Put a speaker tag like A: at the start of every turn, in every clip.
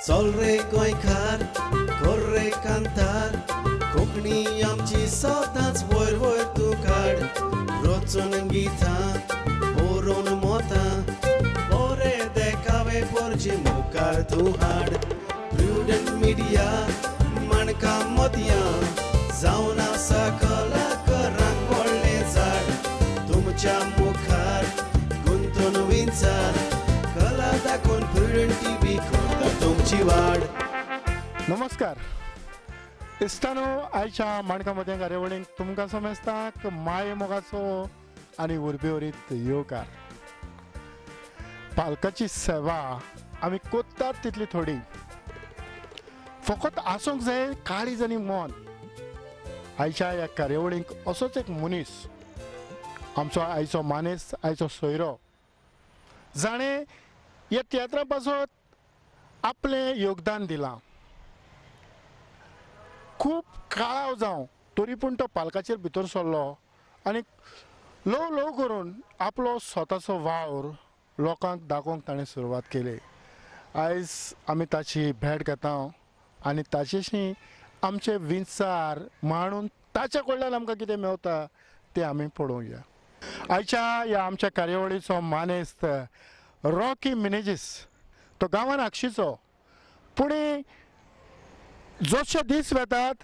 A: चल रे गोंयकार कर रे कांतार कोंकणी आमची सदांच वयर वयर तूं काड रचून गितां बरोवन मोतां बरे देखावे पोरचे मुखार तूं हाड प्रुडंट मिडिया माणकां मोतयां जावन आसा कलाकारांक व्हडलें झाड तुमच्या मुखार गुंतून विंचार कला दाखोवन प्रुडंट टीव्ही करता तुमची वाड.
B: नमस्कार इश्टानो, आयच्या माणकां मोतयां कार्यावळींत तुमकां समेस्तांक माये मोगाचो आनी उर्बेवरीत येवकार. पालकाची सेवा आमी कोत्तात तितली थोडी, फकत आसूंक जाय काळीज आनी मन. आयच्या ह्या कार्यावळींक असोच एक मनीस, आमचो आयचो मानेस्त, आयचो सोयरो, जाणें ह्या तियात्रा पासत आपलें योगदान दिलां. खूब काळाव जावं तरी पूण तो पालकाचेर भितर सरलो आनी ल्हव ल्हव करून आपलो स्वताचो वावर लोकांक दाखोवंक ताणें सुरवात केली. आयज आमी ताची भेट घेता आनी ताचेशी आमचे विचार मांडून ताच्या कडल्यान आमकां कितें मेवता तें आमी पळोवया. आयच्या ह्या आमच्या कार्यावळीचो मानेस्त रॉकी मिनेजीस, तो गांवान आक्षीचो, पूण जशे दीस वेतात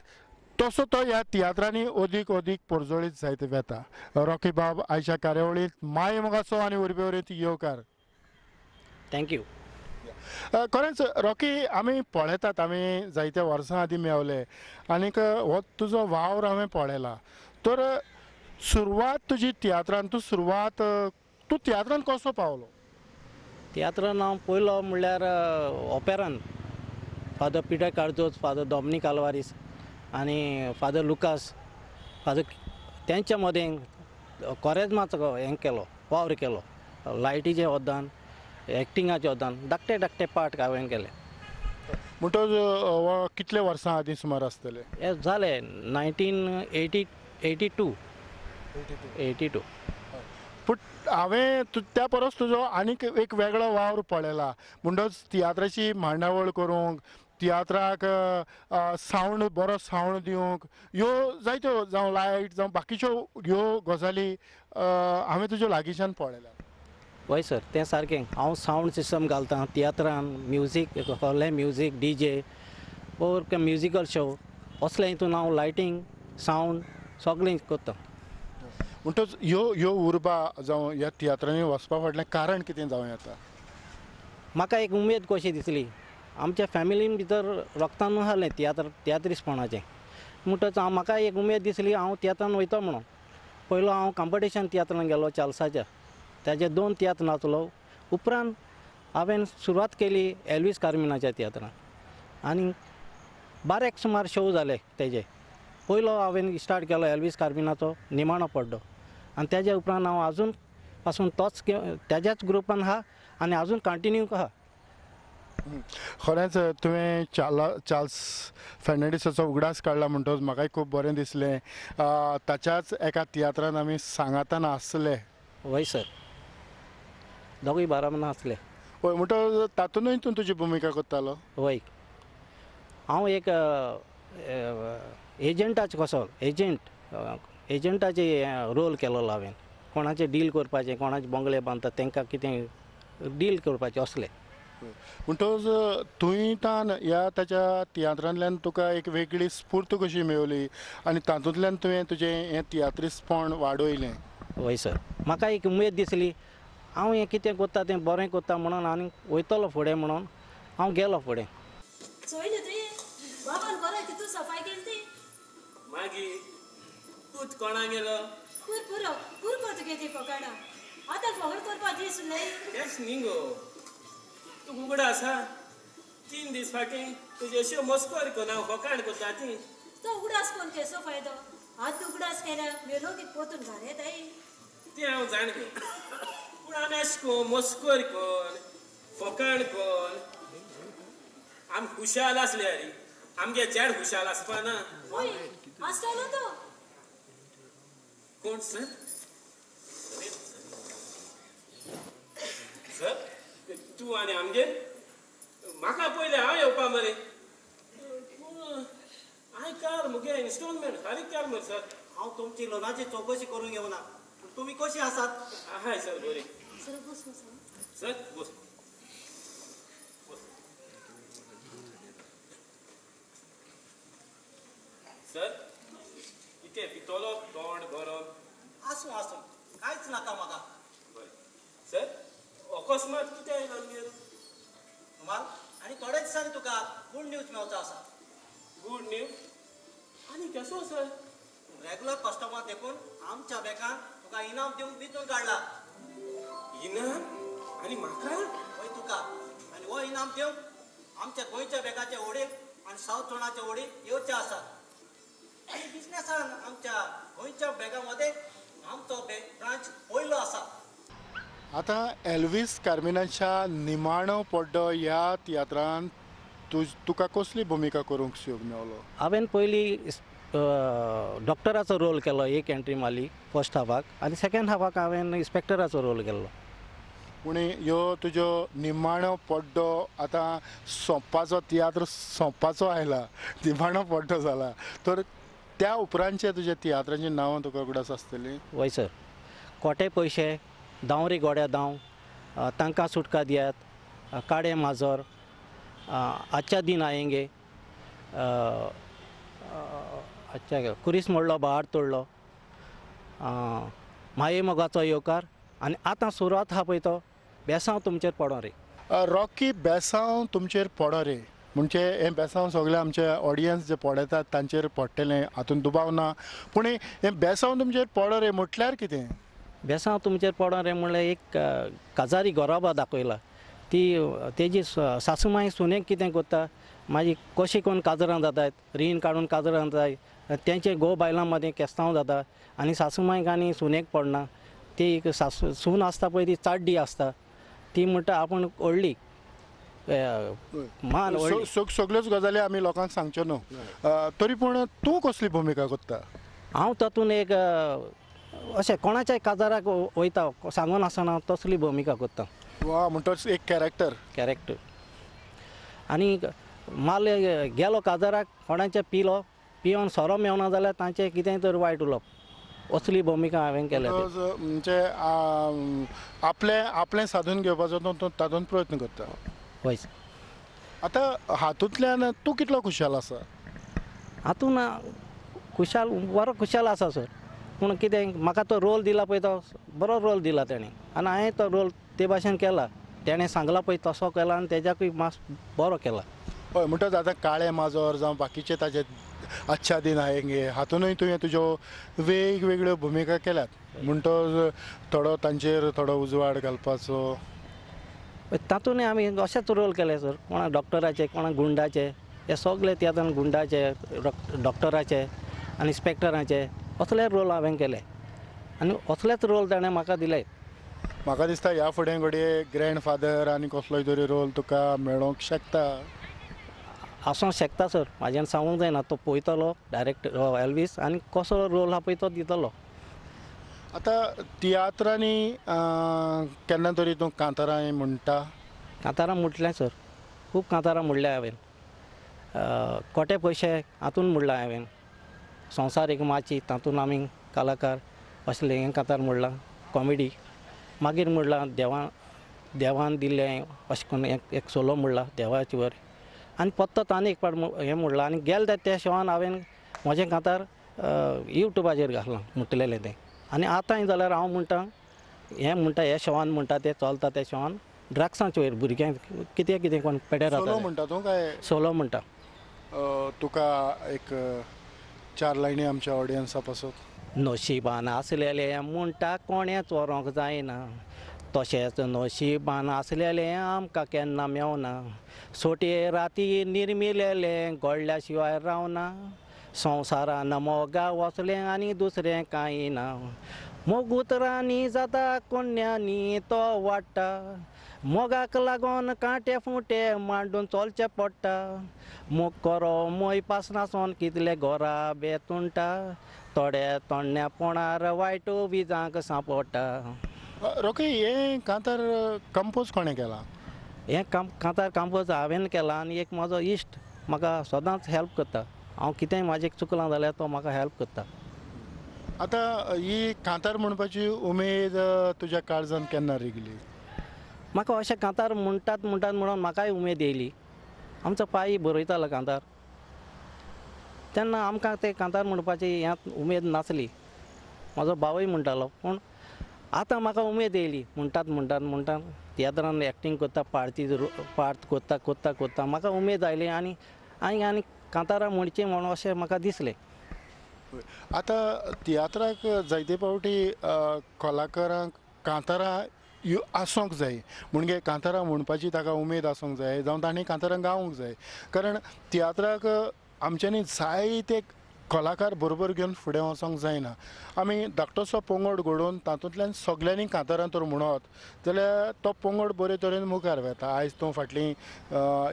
B: तसो तो ह्या तियात्रांनी अदीक अदीक परजळीत जायत वेता. रॉकी बाब, आयच्या कार्यावळींत माये मोगाचो आनी उर्बेवरीत येवकार.
C: Thank you.
B: खरेंच रॉकी, आमी पळयतात, आमी जायत्या वर्सां आदीं मेवले आनीक हो तुजो वावर हांवें पळयला. तर सुरवात तुजी तियात्रान, तूं सुरवात तूं तियात्रान कसो पावलो?
C: तियात्रान हांव पयलो म्हणल्यार operon father Peter Cardozo, father Dominic Alvares आनी फादर लुकास, फादर तेंच्या मदें कोरेज्माचो हें केलो, वावर केलो. लायटीचें वद्दान, एक्टिंगाचें वद्दान, धाकटे धाकटे पार्ट हांवें केले.
B: म्हणटच कितले वर्सां आदीं सुमार आसतले?
C: हें जालें 1982. 82.
B: पूण हांवें त्या परस तुजो आनीक एक वेगळो वावर पळयला. म्हणटच तियात्राची मांडावळ करूंक, तियात्राक सावंड, बरो सावंड दिवंक, ह्यो जायत्यो, जावं लायट जावं बाकीच्यो ह्यो गजाली हांवें तुज्यो लागींच्यान पळयल्या.
C: हय सर, तें सारकें. हांव सावंड सिस्टम घालतां तियात्रान, म्युजीक, व्हडलें म्युजीक, डी जे ओर म्युजिकल शो असलें हितून हांव लायटींग, सावंड सगळें करता.
B: म्हणटच ह्यो ह्यो उर्बा जावं ह्या तियात्रांनी वचपा फाटलें कारण कितें जावं येता?
C: म्हाका एक उमेद कशी दिसली, आमच्या फॅमिलीन भितर रक्तान आसलें तियात्र, तियात्रिस्पणाचें. म्हणटच हांव म्हाका एक उमेद दिसली हांव तियात्रान वयता म्हणून. पयलो हांव कॉम्पिटिशन तियात्रान गेलो चार्ल्साच्या, ताजे 2 तियात्र नाचलो. उपरांत हांवें सुरवात केली एल्वीस कार्मिनाच्या तियात्रान आनी बारेक सुमार शो जाले तेजे. पयलो हांवें स्टार्ट केलो एल्वीस कार्मिनाचो निमाणो पड्डो आनी तेज्या उपरांत हांव आजून पासून तोच तेज्याच ग्रुपान आहा आनी आजून कंटिन्यू आहा.
B: खरेंच तुवें चार्ल्स फेर्नांडीसाचो उगडास काडला म्हणटकच म्हाकाय खूब बरें दिसलें. ताच्याच एका तियात्रान आमी सांगातान आसले.
C: हय सर, दोगूय बाराबर आसले.
B: हय, म्हणटकच तातूंतय तूं तुजी भुमिका करतालो?
C: हय, हांव एक एजंटाचो कसो, एजंटाचे रोल केलोलो हांवें. कोणाचे डील करपाचें, कोणाचे बंगले बांदता तांकां कितें डील करपाचें असलें.
B: म्हणटकच तुवें तान ह्या ताच्या तियात्रांतल्यान तुका एक वेगळी स्फूर्त कशी मेवली आनी तातूंतल्यान तुवें तुजें हें तियात्रिस्पण वाडयलें?
C: हय सर, म्हाका एक उमेद दिसली हांव हें कितें करता तें बरें करता म्हणून आनी वयतलो फुडें म्हणून हांव गेलो फुडें.
D: चोयलें तुवें बाबान बरें तितू सफाय केली ती.
E: मागीर पूत कोणा गेलो?
D: पूर पुरो पूर कर तुगे ती फकाणां, आतां फकड करपा दीस उरले.
E: तेंच न्ही गो, तूं उगडा आसा. 3 दीस फाटीं तुजे अश्यो मस्कोर करून हांव फकाण करता ती.
D: तो उगडास करून केसो फायदो? आतां उगडास केल्यार मेलो की पोतून घाल येताय.
E: तें हांव जाण गो, पूण आमी अशें कोन मस्कोर कोन फकाण कोन आमी खुशाल आसले अरे. आमगे चेड खुशाल आसपा ना.
D: हय आसतलो तो.
E: कोण सर? सर तूं आनी आमगेर म्हाका पयलें हांव येवपा मरे. पूण हांवें काल मुगे इन्स्टॉलमेंट फारीक केल मरे सर.
F: हांव तुमची लोनाची चवकशी करूंक येवना, पूण तुमी कशी आसात?
E: हाय सर बरी.
D: सर बस
E: सर बस. सर कितें पितलो तोंड गरम?
F: आसूं आसूं, कांयच नाका म्हाका.
E: बरें सर, अकस्मात कितें आयलां आमगेर?
F: रुमाल, आनी थोड्या दिसांनी तुका गूड न्यूज मेळचो आसा.
E: गूड न्यूज आनी कसो सर?
F: रेगुलर कस्टमर देखून आमच्या बँकान तुका इनाम दिवंक विंचून काडला.
E: इनाम आनी म्हाका?
F: हय तुका. आनी हो इनाम दिवंक आमच्या गोंयच्या बँकाचे वडील आनी सावथ झोनाचे वडील येवचे आसात. आनी बिजनेसान आमच्या गोंयच्या बँका मदें आमचो ब्रांच पयलो आसा.
B: आतां एल्वीस कार्मिनाच्या निमाणो पड्डो ह्या तियात्रान तुका कसली भुमिका करूंक सुयोग मेवलो?
C: हांवें पयलीं डॉक्टराचो रोल केलो, एक एंट्री मारली फर्स्ट हाफाक, आनी सेकेंड हाफाक हांवें इन्स्पेक्टराचो रोल केल्लो.
B: पूण ह्यो तुज्यो निमाणो पड्डो आतां सोंपपाचो, तियात्र सोंपपाचो आयला, निमाणो पड्डो जाला, तर त्या उपरांतचे तुज्या तियात्रांची नांवां तुका उगडास आसतलीं?
C: वय सर, कोटे पयशे, दावरी गोड्या दाव, तांकां सुटका दियात, काडे माजर, आजच्या दिन आयेंगे, अच्छा कुरीस मोडलो बहार तोडलो, माये मोगाचो येवकार, आनी आतां सुरवात आहा पळय तो बेसांव तुमचेर पडो रे.
B: रॉकी, बेसांव तुमचेर पडो रे म्हणजे हें बेसांव सगळें आमचे ऑडियन्स जे पळयतात तांचेर पडटलें हातूंत दुबाव ना, पूण हें बेसांव तुमचेर पडो रे म्हटल्यार कितें?
C: बेसांव तुमचेर पडो रे म्हणल्यार एक काजारी गोराबा दाखयला, ती तेजी सासूमाय सुनेक कितें करता, मागीर कशें करून काजरां जातात, रीण काडून काजरां जातात, तेंचे घोव बायलां मदें केस्तांव जाता आनी सासूमायक आनी सुनेक पडना. ती एक सासू सून आसता पळय ती चाड्डी आसता, ती म्हणटा आपूण व्हडली मान.
B: सगळ्योच गजाली आमी लोकांक सांगच्यो न्हू, तरी पूण तूं कसली भुमिका करता?
C: हांव तातूंत एक अशें कोणाच्याय काजाराक वयता सांगून आसना तसली भुमिका करता.
B: वा, म्हणटच एक कॅरेक्टर.
C: कॅरेक्टर. आनी माल गेलो काजाराक, कोणाचे पिलो, पिवन सोरो मेवना जाल्यार तांचें कितेंय तर वायट उलोवप, असली भुमिका हांवें केल्या.
B: म्हणजे आपलें आपलें साधून घेवपाचो तूं तातूंत प्रयत्न करता.
C: हय.
B: आतां हातूंतल्यान तूं कितलो खुशाल आसा?
C: हातूंत खुशाल, बरो खुशाल आसा सर, पूण कितें म्हाका तो रोल दिला पळय तो बरो रोल दिला तेणें, आनी हांवें तो रोल ते भाशेन केला, तेणें सांगला पळय तसो केला आनी तेज्याकूय मातसो बरो केला.
B: हय, म्हणटच आतां काळें माजर जावं बाकीचे ताजे अच्छा दिन आयेंगे हातूनय तुवें तुज्यो वेगवेगळ्यो भुमिका केल्यात, म्हणटच थोडो तांचेर थोडो उजवाड घालपाचो.
C: तातूंतय आमी अशेंच रोल केले सर, कोणा डॉक्टराचे, कोणा गुंडाचे, हे सगळे तियात्रान गुंडाचे, डॉक्टराचे आनी इन्स्पेक्टराचे असले रोल हांवें केले आनी असलेच रोल ताणें म्हाका दिले.
B: म्हाका दिसता ह्या फुडें घडये ग्रँड फादर आनी कसलोय तरी रोल तुका मेळोंक शकता.
C: आसूंक शकता सर, म्हाज्यान सांगूंक जायना, तो पळयतलो डायरेक्ट एल्वीस आनी कसो रोल आहा पळय तो दितलो.
B: आतां तियात्रांनी केन्ना तरी तूं कांतारां म्हणटा?
C: कांतारां म्हटलें सर, खूब कांतारां म्हणल्या हांवें. कोटे पयशे हातून म्हणलां हांवें, संवसार एक माची तातूंत आमी कलाकार असलें हें कांतार म्हणलां, कॉमेडी. मागीर म्हणलां देवान दिल्लें अशें करून एक सोलो म्हणला देवाचे वर, आनी पत्तो आनी एक पाट हें म्हणलां. आनी गेले त्या शोवान हांवें म्हजें कांतार युट्यूबाचेर घातलां म्हटलेलें तें. आनी आतांय जाल्यार हांव म्हणटा हें म्हणटा ह्या शोवान म्हणटा तें चलता त्या शोवान ड्रग्सांचे वयर भुरग्यांक कितें कितें कोण पेड्यार
B: सोलो म्हणटा तूं काय?
C: सोलो म्हणटा.
B: तुका एक चार लायनी आमच्या ऑडियन्सा पासत.
C: नशिबान आसलेलें म्हणटा कोणें चोरोंक जायना, तशेंच नशिबान आसलेलें आमकां केन्ना मेवना, सोटये राती निर्मिलेलें घडल्या शिवाय रावना, संवसारान मोगा वचलें आनी दुसरें कांय ना, मोग उतरांनी जाता कोन्यांनी तो वाडटा, मोगाक लागून कांटे फुटे मांडून चलचें पडटा, मोग करो मोय पासनासून कितले घरा बेतुंटा, थोडे तोंडण्यापणार वायट विजांक सांपडटा.
B: रोकी, हें कांतार कंपोज कोणें केलां?
C: हें काम कांतार कंपोज हांवें केलां आनी एक म्हजो इश्ट म्हाका सदांच हेल्प करता. हांव कितेंय म्हाजें चुकलां जाल्यार तो म्हाका हेल्प करता.
B: आतां ही कांतार म्हणपाची उमेद तुज्या काळजान केन्ना रिगली?
C: म्हाका अशें कांतार म्हणटात म्हणटात म्हणून म्हाकाय उमेद येयली. आमचो पाई बरयतालो कांतार तेन्ना आमकां ते कांतार म्हणपाची ह्यात उमेद नासली. म्हजो भावूय म्हणटालो पूण आतां म्हाका उमेद येयली म्हणटात म्हणटात म्हणटात तियात्रान एक्टींग करता पार्टी पार्ट करता करता करता म्हाका उमेद आयली आनी आनी आनी कांतारां म्हणचीं म्हणून अशें म्हाका दिसलें.
B: आतां तियात्राक जायते फावटी कलाकारांक कांतारां ह्यो आसूंक जाय, म्हणजे कांतारां म्हणपाची ताका उमेद आसूंक जाय, जावं तांणी कांतारां गावंक जाय. कारण तियात्राक आमच्यांनी जायते कलाकार बरोबर घेवन फुडें वचोंक जायना. आमी धाकटोसो पंगड घडोवन तातूंतल्यान सगल्यांनी कांतारां तर म्हणत जाल्यार तो पंगड बरे तरेन मुखार वता. आयज तूं फाटलीं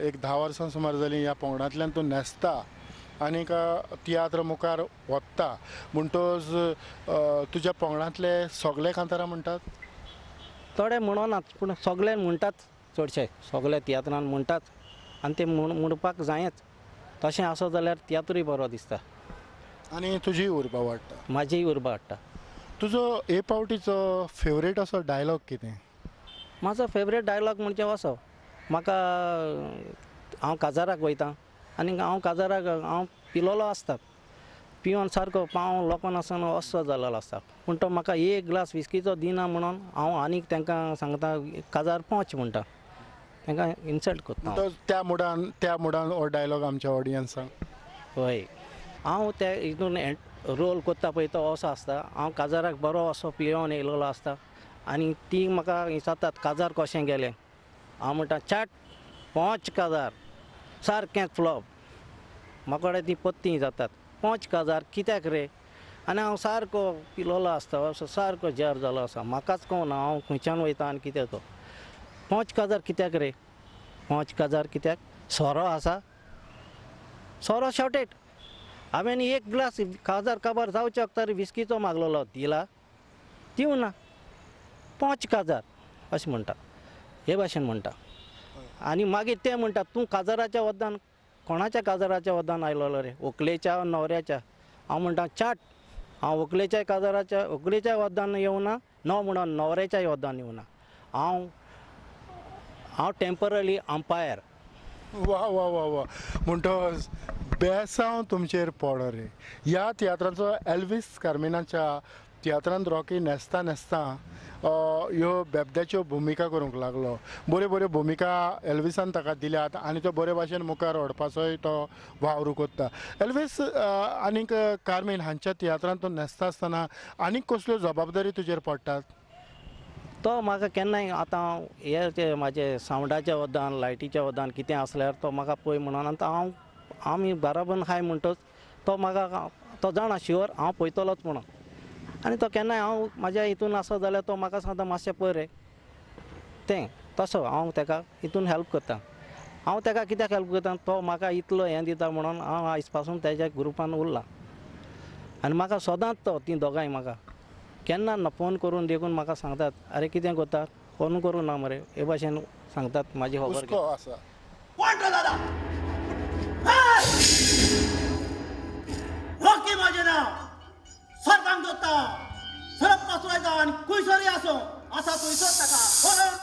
B: एक 10 वर्सां सुमार जालीं ह्या पंगडांतल्यान तूं न्हेसता आनीक तियात्र मुखार वता, म्हणटच तुज्या पंगडांतले सगळे कांतारां म्हणटात?
C: थोडे म्हणनात पूण सगळे म्हणटात, चडशे सगळे तियात्रान म्हणटात आनी ते म्हणपाक जायच. तशें आसत जाल्यार तियात्रूय बरो दिसता
B: आनी तुजी उर्बा वाडटा.
C: म्हाजीय उर्बा वाडटा.
B: तुजो हे पावटीचो फेवरेट असो डायलॉग कितें?
C: म्हाजो फेवरेट डायलॉग म्हणजे असो, म्हाका हांव काजाराक वयता आनी हांव काजाराक हांव पिलोलो आसता, पिवन सारको पांव लोकां आसतना असो जाल्लो आसता, पूण तो म्हाका एक ग्लास विस्कीचो दिना म्हणून हांव आनीक तांकां सांगता काजार पोच म्हणटा, तांकां इन्सल्ट करता.
B: त्या मुडान त्या मुडान हो डायलॉग आमच्या ऑडियन्सांक.
C: हय, हांव त्या हितून रोल करता पळय तो असो आसता, हांव काजाराक बरो असो पिवन येयलेलो आसता आनी ती म्हाका विचारतात काजार कशें गेलें, हांव म्हणटा चाट पोच काजार सारकें फ्लॉप. म्हाका कडेन ती पत्ती जातात पोच काजार कित्याक रे, आनी हांव सारको पिलोलो आसता असो सारको जार जालो आसा, म्हाकाच कळना हांव खंयच्यान वयता आनी कितें तो. पोच काजार कित्याक रे, पोच काजार कित्याक, सोरो आसा, सोरो शॉर्टेड. हांवें एक ग्लास काजार काबार जावच्या वखतार विस्कीचो मागलेलो, दिला दिवना, पोच काजार अशें म्हणटा, हे भाशेन म्हणटा. आनी मागीर ते म्हणटा तूं काजाराच्या वद्दान कोणाच्या काजाराच्या वद्दान आयलोलो रे, व्हंकलेच्या न्हवऱ्याच्या? हांव म्हणटा चाट, हांव व्हंकलेच्या काजाराच्या व्हंकलेच्या वद्दान येवना, न म्हणून न्हवऱ्याच्याय वद्दान येवना, हांव हांव टेंपररी अंपायर.
B: वा वा वा वा, म्हणटच बेसांव तुमचेर पडो रे. ह्या तियात्राचो एल्वीस कार्मेनाच्या तियात्रांत रॉकी न्हेसता न्हेसता ह्यो बेबद्याच्यो भुमिका करूंक लागलो. बऱ्यो बऱ्यो भुमिका एल्विसान ताका दिल्यात आनी तो बरे भाशेन मुखार व्हरपाचोय तो वावर करता. एल्वीस आनीक कार्मेन हांच्या तियात्रांत तो न्हेसता आसतना आनीक कसल्यो जबाबदारी तुजेर पडटात?
C: तो म्हाका केन्नाय आतां हे ते म्हाजे सावंडाच्या वद्दान लायटीच्या वद्दान कितें आसल्यार तो म्हाका पळय म्हणून आतां हांव आमी बाराबन खाय म्हणटच तो म्हाका तो जाणा शुअर हांव पळयतलोच म्हणून. आनी तो केन्नाय हांव म्हाज्या हितून आसत जाल्यार तो म्हाका सांगता मातशें पळय रे तें, तसो हांव ताका हितून हेल्प करता. हांव ताका कित्याक हेल्प करता, तो म्हाका इतलो हें दिता म्हणून हांव आयज पासून ताज्या ग्रुपान उरलां. आनी म्हाका सदांच तो तीं दोगांय म्हाका केन्ना ना फोन करून देखून म्हाका सांगतात अरे कितें करता, फोन करूं ना मरे, हे भाशेन सांगतात म्हाजी खबर.
B: आसा
F: दादा रॉकी म्हाजें नांव, सरकाम दोता सरप पासवायता आनी खुंयसरूय आसूं आसा थंयसर ताका व्हरून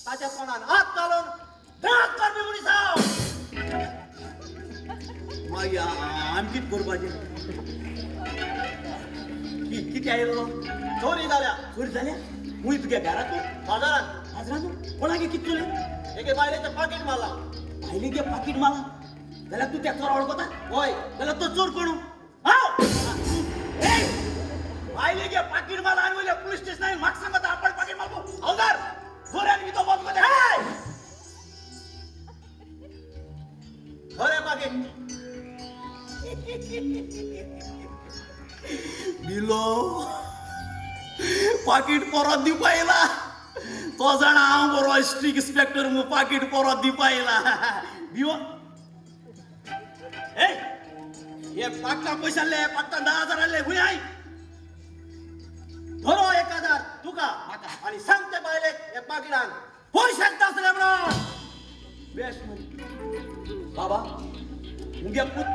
F: ताच्या तोंडान हात घालून दांत काडपी मनीस हांव. मागीर आमी कितें करपाचें? कितें आयलो? चोरी जाल्या. चोरी जाल्या? खूंय तुगे घरातूं? बाजारांत. बाजारांतूं? कोणागे कितें चोरलें? एके बायलेचें पाकीट मारलां. बायलेचें पाकीट मारलां जाल्यार तूं त्या चोरा वळखता? हय. जाल्यार तो चोर कोण? हांव. बायलेचें पाकीट मारलां आनी वयल्या पुलीस स्टेशनार म्हाका सांगता आपण पाकीट मारलो. हवलदार जोऱ्यान वितो बंद करता. खरें पाकीट दिलो, पाकीट परत दिवपा येयला. तो जाणा हांव बरो स्ट्रीक इन्स्पेक्टर म्हूण पाकीट परत दिवपा येयला. दिव हे पाकटां पयशे आहले, पाकटां 10,000 आहले, खूंय I? धरो 1,000 तुका म्हाका आनी सांग ते बायलेक हे पाकिटान पयशे आसले म्हणून.
G: बाबा मुगे पूत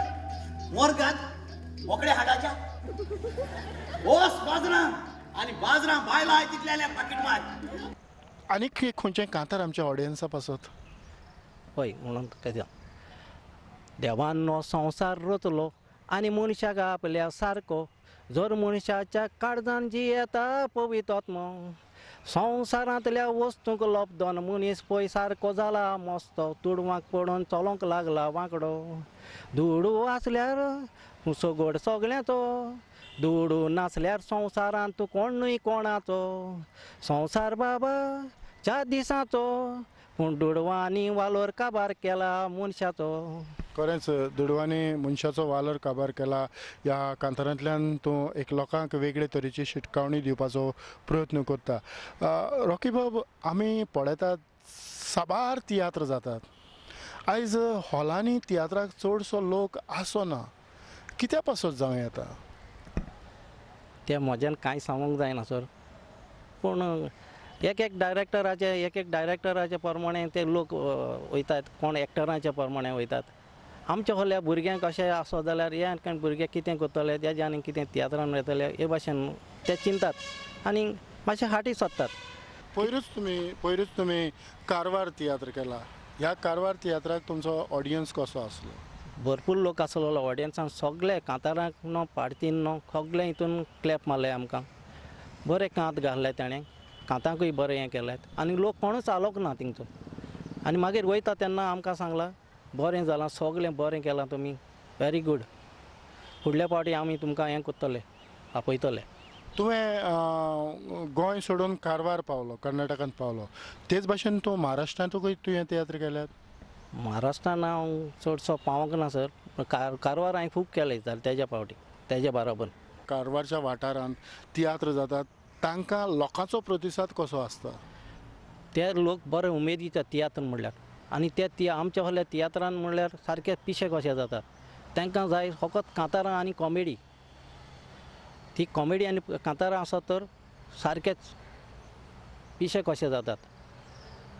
G: मोर्गात मोकळे हाडाच्या ओस बाजरां आनी बाजरां बायलां तितल्या पाकीट मार.
B: आनीक खंयचें कांतार आमच्या ऑडियन्सा पासत?
C: हय म्हणून कशें देवान हो संवसार रचलो आनी मनशाक आपल्या सारको, जर मनशाच्या काळजान जियेता पवित्र संवसारांतल्या वस्तूंक लब्दन मनीस पळय सारको जाला मस्तो, तुडवांक पडून चलोंक लागला वांकडो. दुडू आसल्यार सगड सगळ्यांचो, दुडू नासल्यार संवसारांत तूं कोण न्हय कोणाचो. संवसार बाबा चार दिसांचो, पूण दुडवांनी वालोर काबार केला मनशाचो.
B: खरेंच दुडवांनी मनशाचो वालोर काबार केला. ह्या कांतारांतल्यान तूं एक लोकांक वेगळे तरेची शिटकावणी दिवपाचो प्रयत्न करता. रॉकी बाब, आमी पळयतात साबार तियात्र जातात, आयज हॉलांनी तियात्राक चडसो लोक आसना, कित्या पासत जावं येता?
C: तें म्हज्यान कांय सांगूंक जायना सर, पूण एक एक डायरेक्टराचे एक एक डायरेक्टराचे प्रमाणे ते लोक वयतात, कोण एक्टरांचे प्रमाणे वयतात. आमच्या व्हडल्या भुरग्यांक अशें आसत जाल्यार हे आनी भुरगे कितें करतले, तेजे आनी कितें तियात्रान वयतले हे भाशेन ते चिंतात आनी मातशे हाटी सोदतात.
B: पयरूच तुमी कारवार तियात्र केला, ह्या कारवार तियात्राक तुमचो ऑडियन्स कसो आसलो?
C: भरपूर लोक आसलेलो ऑडियन्सान, सगळे कांतारांक न्हू पाडतीन न्हू सगळे हितून क्लॅप मारले आमकां, बरें कांत घातले ताणें, कांतांकूय बरें हें केलें आनी लोक कोणूच आलोक ना थिंगचो. आनी मागीर वयता तेन्ना आमकां सांगलां बरें जालां, सगळें बरें केलां तुमी, वेरी गूड, फुडल्या फावटी आमी तुमकां हें करतले, आपयतले.
B: तुवें गोंय सोडून कारवार पावलो, कर्नाटकांत पावलो, तेच भाशेन तूं महाराष्ट्रांतूय तुवें तियात्र केल्यात?
C: महाराष्ट्रान हांव चडसो पावोंक ना सर, कारवार हांवें खूब केलें तेज्या फावटी तेज्या बरोबर.
B: कारवारच्या वाठारांत तियात्र जातात तांकां लोकांचो प्रतिसाद कसो आसता?
C: ते लोक बरे उमेदीचे तियात्र म्हणल्यार, आनी ते आमच्या व्हडल्या तियात्रान म्हणल्यार सारके पिशे कशे जातात. तांकां जाय फकत कांतारां आनी कॉमेडी, ती कॉमेडी आनी कांतारां आसत तर सारकेच पिशे कशे जातात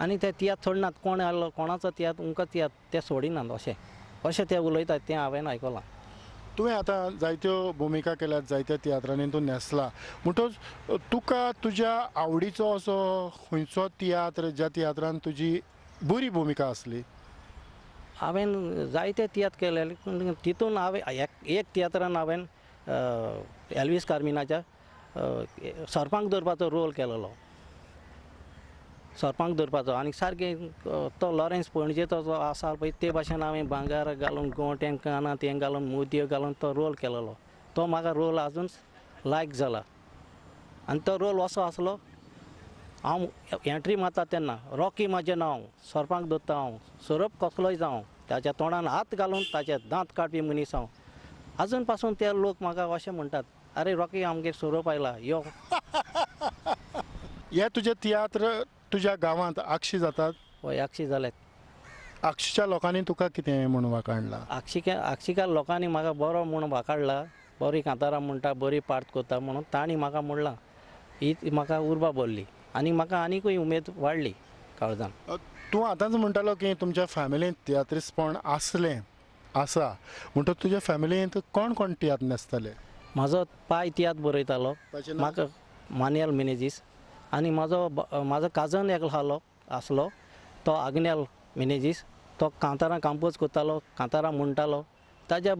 C: आनी ते तियात्र सोडनात. कोण आयलो कोणाचो तियात्र उमकां तियात्र ते सोडिनात अशें अशें ते उलयतात तें हांवें आयकलां.
B: तुवें आतां जायत्यो भुमिका केल्यात, जायत्या तियात्रांनी तूं न्हेसला, म्हणटच तुका तुज्या आवडीचो असो खंयचो तियात्र ज्या तियात्रान तुजी बरी भुमिका आसली?
C: हांवें जायते तियात्र केले, पूण तितून हांवें एक तियात्रान हांवें एल्वीस कार्मिनाच्या सरपांक दवरपाचो रोल केलेलो, सरपांक दवरपाचो. आनी सारकें तो लॉरेन्स पणजेचो जो आसा पळय ते भाशेन हांवें भांगर घालून गोंटे कानांत हें घालून मुदयो घालून तो रोल केलेलो. तो म्हाका रोल आजून लायक जाला आनी तो रोल असो आसलो, हांव एंट्री मारता तेन्ना रॉकी म्हाजें नांव, सरपांक दवरता हांव, सोरोप कसलोय जावं ताच्या तोंडान हात घालून ताचे दांत काडपी मनीस हांव. आजून पासून ते लोक म्हाका अशें म्हणटात, अरे रॉकी आमगेर सोरोप आयला यो.
B: हे तुजे तियात्र तुज्या गांवांत आक्षी जातात?
C: हय, आक्षी जाल्यात.
B: आक्षीच्या लोकांनी तुका कितें म्हूण वाखाणला?
C: आक्षीकार लोकांनी म्हाका बरो म्हूण वाखाणला, बरी कांतारां म्हणटा, बरी पार्ट करता म्हणून तांणी म्हाका म्हणलां. ही म्हाका उर्बा भरली आनी म्हाका आनीकूय उमेद वाडली काळजान.
B: तूं आतांच म्हणटालो की तुमच्या फॅमिलींत तियात्रिस्तपण आसलें आसा, म्हणटच तुज्या फॅमिलींत कोण कोण तियात्र न्हेसताले?
C: म्हाजो पाय तियात्र बरयतालो, म्हाका मानुएल मिनेजीस, आनी म्हाजो काजन एकलो आसलो तो आग्नेल मिनेजीस, तो कांतारां कंपोज करतालो, कांतारां म्हणटालो. ताज्या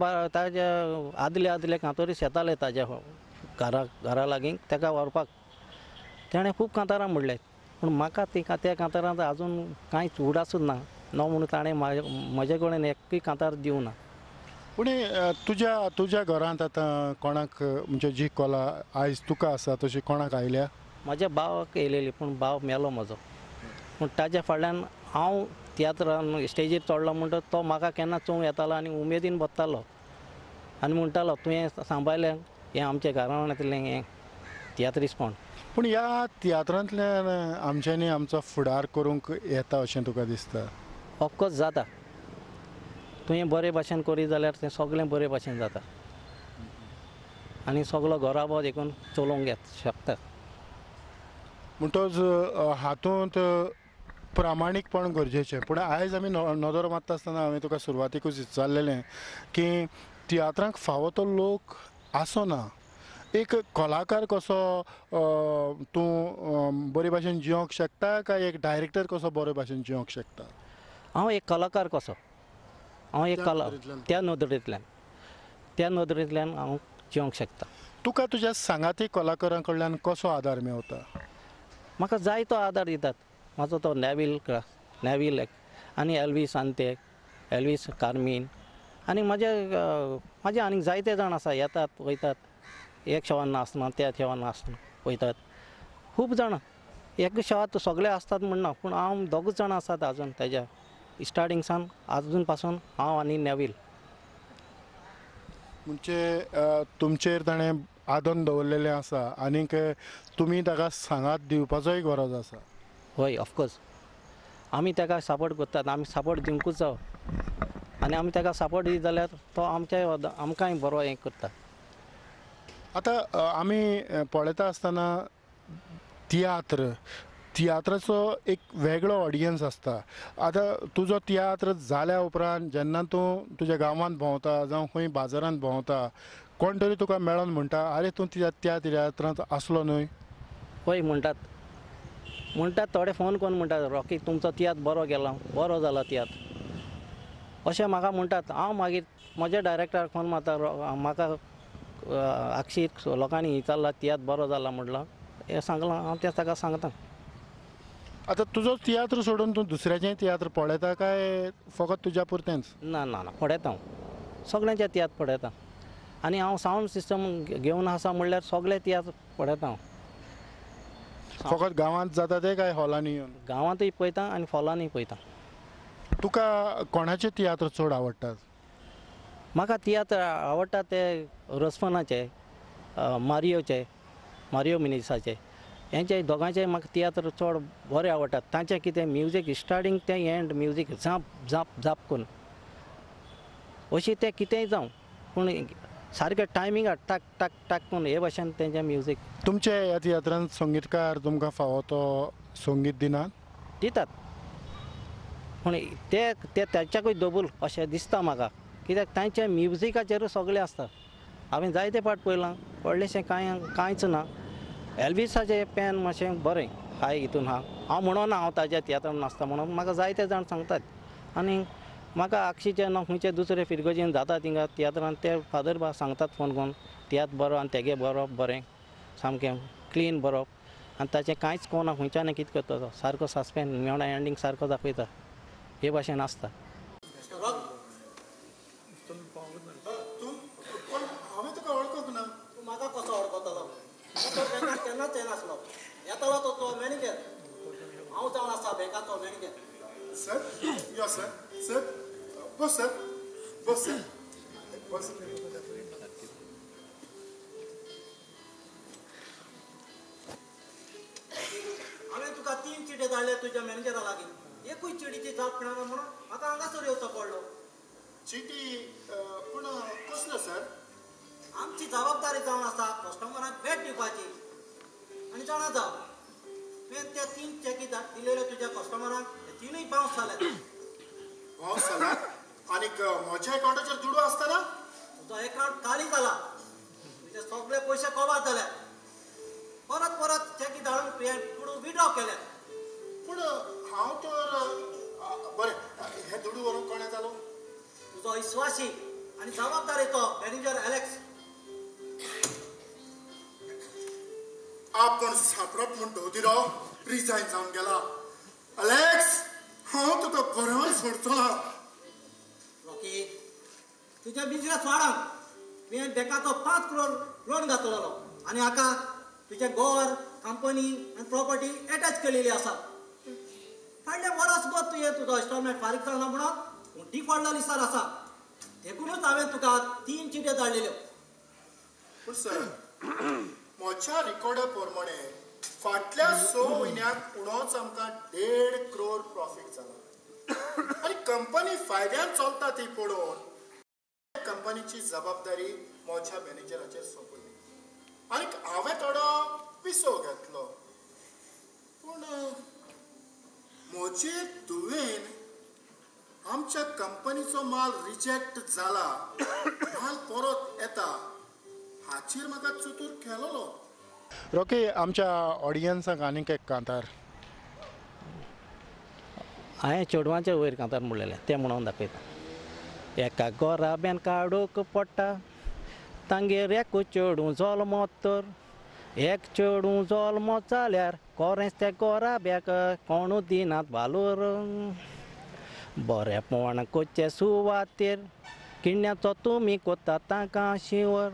C: आदले आदले कांतोरीस येताले ताज्या घरा लागीं ताका व्हरपाक. तेणें खूब कांतारां म्हणलें, पूण म्हाका त्या कांतारांत आजून कांयच उडासूच ना न म्हणून ताणें म्हजे कडेन एकूय कांतार दिवना.
B: पूण तुज्या तुज्या घरांत आतां कोणाक म्हणजे जी कला आयज तुका आसा तशी कोणाक आयल्या?
C: म्हज्या भावाक येयलेली, पूण भाव मेलो म्हजो. पूण ताज्या फाटल्यान हांव तियात्रान स्टेजीर चडलो म्हणटच तो म्हाका केन्ना चोवंक येतालो आनी उमेदीन बसतालो आनी म्हणटालो तुवें सांबाळलें हें आमच्या घरांतलें हें तियात्रिस्तपण.
B: पूण ह्या तियात्रांतल्यान आमच्यांनी आमचो फुडार करूंक येता अशें तुका दिसता?
C: ऑफकोर्स जाता. तुवें बरे भाशेन करीत जाल्यार तें सगळें बरे भाशेन जाता आनी सगलो घराबो देखून चलोवंक शकता.
B: म्हणटच हातूंत प्रामाणीकपण गरजेचें. पूण आयज आमी नदर मारता आसतना हांवें तुका सुरवातीकूच विचारलेलें की तियात्रांक फावो तो लोक आसना. एक कलाकार कसो तूं बरे भाशेन जिवंक शकता काय एक डायरेक्टर कसो बरे भाशेन जिवंक शकता?
C: हांव एक कलाकार कसो, हांव एक कला त्या नदरेंतल्यान हांव जिवंक शकता.
B: तुका तुज्या सांगाती कलाकारां कडल्यान कसो आदार मेवता?
C: म्हाका जायतो आदार दितात. म्हाजो तो नॅवील आनी एल्वीस आंते, एल्वीस कार्मीन आनी म्हाजे आनीक जायते जाण आसा, येतात वयतात, एक शवान नासना त्या शवान नासना वयतात, खूब जाणां. एक शवात सगळे आसतात म्हणना, पूण हांव दोगूच जाणां आसात आजून तेज्या स्टार्टींग सावन आजून पासून हांव आनी नॅवील.
B: म्हणजे तुमचेर ताणें आदन दवरलेलें आसा आनीक तुमी ताका सांगात दिवपाचोय गरज आसा.
C: हय, ऑफकोर्स आमी ताका सपोर्ट करतात, आमी सपोर्ट दिवंकूच जावो आनी आमी ताका सपोर्ट दित जाल्यार तो आमकांय बरो हें करता.
B: आतां आमी पळयता आसतना तियात्राचो एक वेगळो ऑडियन्स आसता. आतां तुजो तियात्र जाल्या उपरांत जेन्ना तूं तुज्या गांवांत भोंवता जावं खंय बाजारांत भोंवता, कोण तरी तुका मेळोन म्हणटा आरे तूं त्या तियात्रांत आसलो न्हय?
C: हय म्हणटात, थोडे फोन करून म्हणटात रॉकी तुमचो तियात्र बरो गेला, बरो जाला तियात्र अशें म्हाका म्हणटात. हांव मागीर म्हज्या डायरेक्टराक फोन मारता, म्हाका आक्षी लोकांनी विचारला तियात्र बरो जाला म्हणलां हें सांगलां, हांव तें ताका सांगता.
B: आतां तुजो तियात्र सोडून तूं दुसऱ्याचें तियात्र पळयता काय फकत तुज्या पुरतेंच?
C: ना ना ना, पळयता हांव सगळ्यांचे तियात्र पळयता आनी हांव सावंड सिस्टम घेवन आसा म्हणल्यार सगळे तियात्र पळयता हांव.
B: फकत गांवांत जाता ते काय हॉलांनी येवन?
C: गांवांतूय पळयता आनी हॉलांनीय पळयता.
B: तुका कोणाचे तियात्र चड आवडटात?
C: म्हाका तियात्र आवडटा ते रसफनाचे, मारियोचे, मारियो मिनिसाचे, हेंचे दोगांचे म्हाका तियात्र चड बरे आवडटात. तांचें कितें म्युजीक स्टार्टींग ते एंड म्युजीक झाप झाप झाप करून अशें तें कितेंय जावं पूण सारकें टायमिंगाक टाक टाक टाक करून हे भाशेन तेंचें म्युजीक.
B: तुमचे ह्या तियात्रांत संगीतकार तुमकां फावो तो संगीत दिनात?
C: दितात, पूण ते तेच्याकूय डबल अशें दिसता म्हाका, कित्याक तांच्या म्युजिकाचेरूच सगळें आसता. हांवें जायते पाट पळयलां, व्हडलेशें कांय कांयच ना. एल्विसाचें पॅन मातशें बरें हाय हितून आहा. हांव म्हणोना हांव ताज्या तियात्रान नासता म्हणून, म्हाका जायते जाण सांगतात. आनी म्हाका आक्षीचे ना खंयचे दुसरे फिरगोजेन जाता थिंगा तियात्रान ते फादर बा सांगतात फोन करून तियात्र बरो आनी तेगे बरोवप बरें सामकें क्लीन बरोवप आनी ताचें कांयच कोणा खंयच्यान कितें करता तो सारको सस्पेन्स मेवणा एंडींग सारको दाखयता, हे भाशेन आसता.
B: हांवें तुका वळखूंक ना.
F: तूं म्हाका कसो वळखतलो? तूं बँकात केन्नाच येनासलो, येतालो तो तो मॅनेजर, हांव जावन आसा बँकाचो मॅनेजर.
B: सर यो सर, सर बस, सर बस, सर बस.
F: हांवें तुका 3 चिटे धाडले तुज्या मॅनेजरा लागीं, एकूय चिटीची जाप मेळना म्हणून म्हाका हांगासर येवचो पडलो.
B: चिटी पूण कसलो सर?
F: आमची जबाबदारी जावन आसा कस्टमरांक भेट दिवपाची. आनी जाणा जाव, तुवें त्या 3 चॅकी दिलेल्यो तुज्या कस्टमरांक, ते 3य बाउन्स जाल्यात.
B: बाउन्स जाल्यात? आनीक म्हज्या एकावंटाचेर दुडू आसतना?
F: तुजो एकावंट खाली जाला, तुजे सगळे पयशे कबार जाल्यात. परत परत चॅकी धाडून तुवें दुडू विड्रॉ केल्यात.
B: पूण हांव तर बरें, हे दुडू व्हरूंक कोणें जालो?
F: तुजो विश्वासी आनी जबाबदारीचो मॅनेजर एलेक्स.
H: आपण सापडप म्हूण दवदिरो रिजायन जावन गेला. अलेक्स, हांव तुका बरो सोडचो ना.
F: रॉकी, तुज्या बिजनेस वाडोवंक तुवें बँकाचो 5 करोड लोन घातलेलो आनी हाका तुजें घर, कंपनी आनी प्रॉपर्टी एटॅच केलेली आसा. फाटलें वर्सभर तुवें तुजो इन्स्टॉलमेंट फारीक जावना म्हणून तूं डिफॉल्ट लिस्टार आसा, देखूनच हांवें तुका 3 चिट्यो धाडलेल्यो.
H: पूण सर, म्हज्या रिकॉर्डा प्रमाणे फाटल्या 6 म्हयन्याक उणोच आमकां 1.5 करोड प्रॉफीट जाला आनी कंपनी फायद्यान चलता ती पळोवन कंपनीची जबाबदारी म्हज्या मॅनेजराचेर सोंपयली आनी हांवें थोडो पिसो घेतलो. पूण म्हजे तुवें आमच्या कंपनीचो माल रिजेक्ट जाला, माल परत येता हाचेर म्हाका चतूर खेळलो.
B: रॉकी, आमच्या ऑडियन्साक आनीक एक कांतार.
C: हांवें चेडवांच्या वयर कांतार म्हणलेलें तें म्हणून दाखयता. एका गोराब्यान काडूंक पडटा तांगेर एकू चेडूं जल्मत तर, एक चेडूं जल्मत जाल्यार कोरेंच त्या गोराब्याक कोणू दिनात वालोर. बरेपण कोचे सुवातेर किण्ण्याचो तुमी कोत्ता तांकां शिंवर.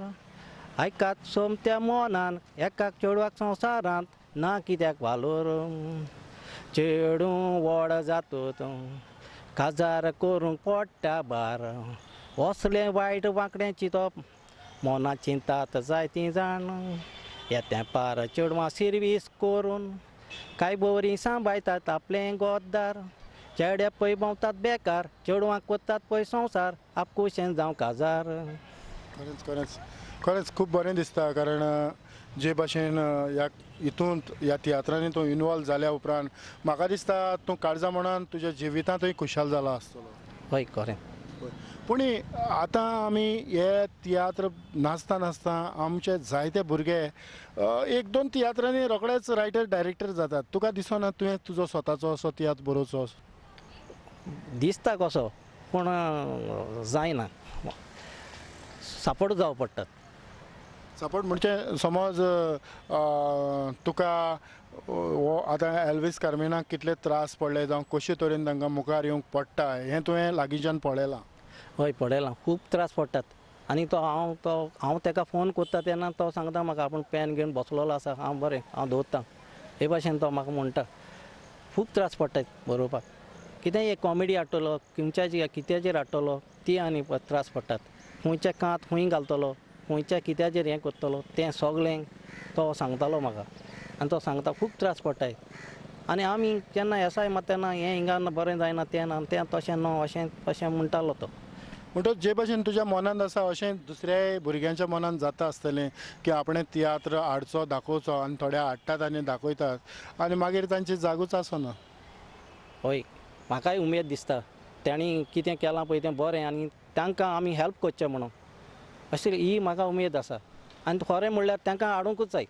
C: आयकात सोमत्या मनान एका चेडवाक संवसारांत ना कित्याक वालोर. चेडूं व्हड जातूत काजार करूंक पडटा बार, असलें वायट वांकडें चिंतप मनां चिंतात जायतीं जाण. येतें पार चेडवां सिर्वीस करून कांय बरीं सांबाळटात आपलें गोद्दार. चेडे पळय भोंवतात बेकार चेडवांक कोत्तात पळय संवसार आपकुशेन जावं काजार.
B: खरेंच खरेंच खरेंच खूब बरें दिसता, कारण जे भाशेन ह्या हितूंत ह्या तियात्रांनी तूं इनवॉल्व जाल्या उपरांत म्हाका दिसता तूं काळजा मनान तुज्या जिवितांतूय खुशाल जाला आसतलो.
C: हय खरें.
B: पूण आतां आमी हे तियात्र नाचता नाचता आमचे जायते भुरगे एक दोन तियात्रांनी रोखडेच रायटर डायरेक्टर जातात. तुका दिसना तुवें तुजो स्वताचो असो तियात्र बरोवचो?
C: दिसता कसो पूण जायना, सपोर्ट जावं पडटात.
B: सपोर्ट म्हणजे समज तुका आतां एल्वीस कार्मेनाक कितले त्रास पडले जावं कशे तरेन तांकां मुखार येवंक पडटा हें तुवें लागींच्यान पळयलां?
C: हय पळयलां, खूब त्रास पडटात. आनी तो हांव ताका फोन करता तेन्ना तो सांगता म्हाका आपूण पेन घेवन बसलेलो आसा, हांव बरें हांव दवरता हे भाशेन तो म्हाका म्हणटा. खूब त्रास पडटात बरोवपाक, कितेंय एक कॉमेडी हाडटलो खंयच्या कित्याचेर हाडटलो ती आनी त्रास पडटात. खंयच्या कांत खंय घालतलो खंयच्या कित्याचेर हें करतलो तें सगळें तो सांगतालो म्हाका. आनी तो सांगता खूब त्रास पडटाय. आनी आमी जेन्ना एसाय मात तेन्ना हें हिंगा बरें जायना तें ना तें तशें न्हू अशें तशें म्हणटालो तो.
B: म्हणटच जे भाशेन तुज्या मनांत आसा अशें दुसऱ्याय भुरग्यांच्या मनांत जाता आसतलें की आपणें तियात्र हाडचो दाखोवचो, आनी थोडे हाडटात आनी दाखयतात आनी मागीर तांची जागूच आसना.
C: हय म्हाकाय उमेद दिसता तांणी कितें केलां पळय तें बरें आनी तांकां आमी हेल्प करचें म्हणून अशी ही म्हाका उमेद आसा. आनी खरें म्हणल्यार तांकां हाडुंकूच जाय,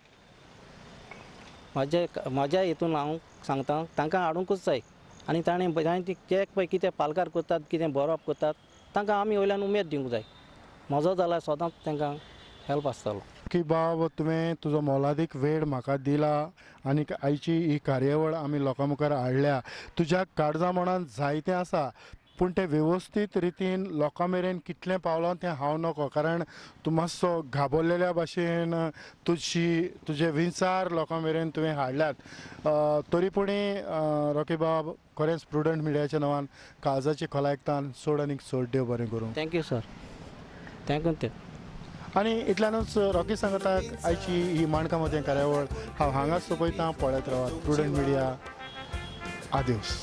C: म्हज्या हितून हांव सांगता तांकां हाडुंकूच जाय. आनी ताणें ते पळय कितें पालकार करतात कितें बरोवप करतात तांकां आमी वयल्यान उमेद दिवंक जाय. म्हजो जाल्यार सदांच तांकां हेल्प आसतलो.
B: की बाब तुवें तुजो मोलादीक वेळ म्हाका दिला आनी आयची ही कार्यावळ आमी लोकां मुखार हाडल्या. तुज्या काळजा मनांत जायतें आसा पूण तें वेवस्थीत रितीन लोकां मेरेन कितलें पावलां तें हांव नको, कारण तूं मातसो घाबरलेल्या भाशेन तुजी तुजे विचार लोकां मेरेन तुवें हाडल्यात. तरी पूण रॉकी बाब खरेंच प्रुडंट मिडियाच्या नांवान काळजाची खोलायकतान चड आनीक चड देव बरें करूं.
C: Thank you sir, thank you.
B: आनी इतल्यानूच रॉकी सांगताक आयची ही माणकां मदें कार्यावळ हांव हांगाच सोंपयतां. पळयत रावात प्रुडंट मिडिया. आदेस.